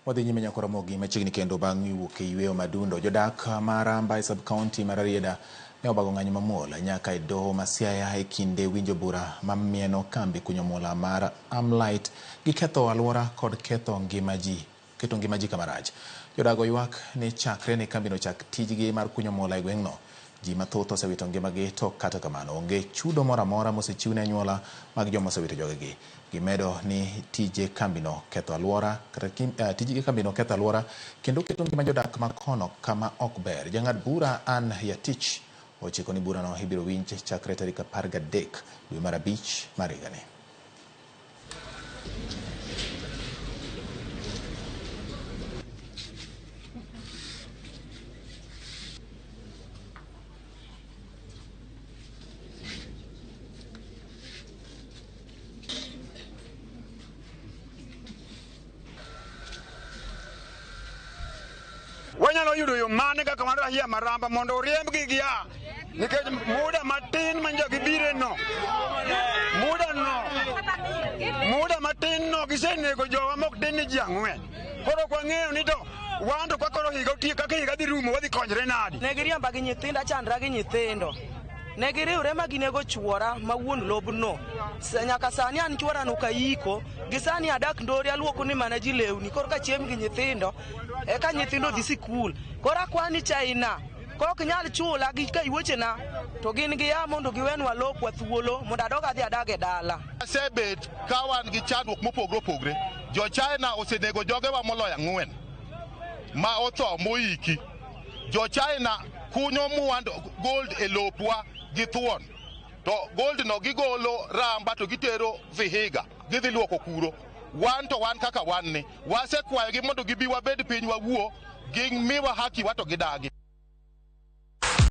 Wadhi nyime nyaka Ramogi machiegni kendo bang' wuok e yweyo madundo. Jodak ma Ramba e sub-county mar Rarieda ne obago ng'anyo mamuol nyaka e doho ma Siaya e kinde winjo bura mamieno kambi kunyo mula mar Amlite gi ketho alwora kod ketho ngima ji keto ngima ji kama rach. Jodago ywak ni chakre ne kambino chak tijgi mar kunyo mula e gweng'no, ji mathoth osewito ngimagi to kata kamano onge chudo moro amora mosechiw ne anyuola mag joma osewito jogegi. Gimedo ni tije kambino ketho alwora kata tijgi kambino ketho alwora kendo keto ngima jodak ma kono kama ok ber. Jang'ad bura Ann Yatich ochiko ni burano ibiro winj chakre tarik 13 dwe mar 5 mar higani. Wanyalo yudo yo mane kaka wan rahia ma Ramba mondo oriembgi gia nikech muda matin ma njo gibire no muda no muda matin no gisenego jowa mok tin ni ji ang'wen. Koro ok wang'eyo ni to wan to koro higa otiek kaka higa dhi rumo wadhi konyre nadi. Ne giriemba gi nyithindo achandra gi nyithindo. Ne giriwre ma ginego chuora ma wuon lobno. Nyaka sani an chuora no kayiko, gi sani adak ndori aluoko ni mana ji lewni korka chiem gi nyithindo eka nyithindo dhi sikul. Koro akwani China kok nyal chula gi kayuochena to gin giya mondo giwenwa lopwa thuolo mondo adog adhi adag e dala. Wasebet ka wan gi chandruok mopogre opogre. Jo China osenego jogewa moloyo ang'wen ma otho moiki. Jo China kunyo mwandu gold e lopwa gi thuon to gold no gigolo Ramba to gitero Vihiga gidhi luoko kuro. Wan to wan kaka wan ni wasekwayogi mondo gibi wabed piny wawuo gimiwa haki wa to gidagi.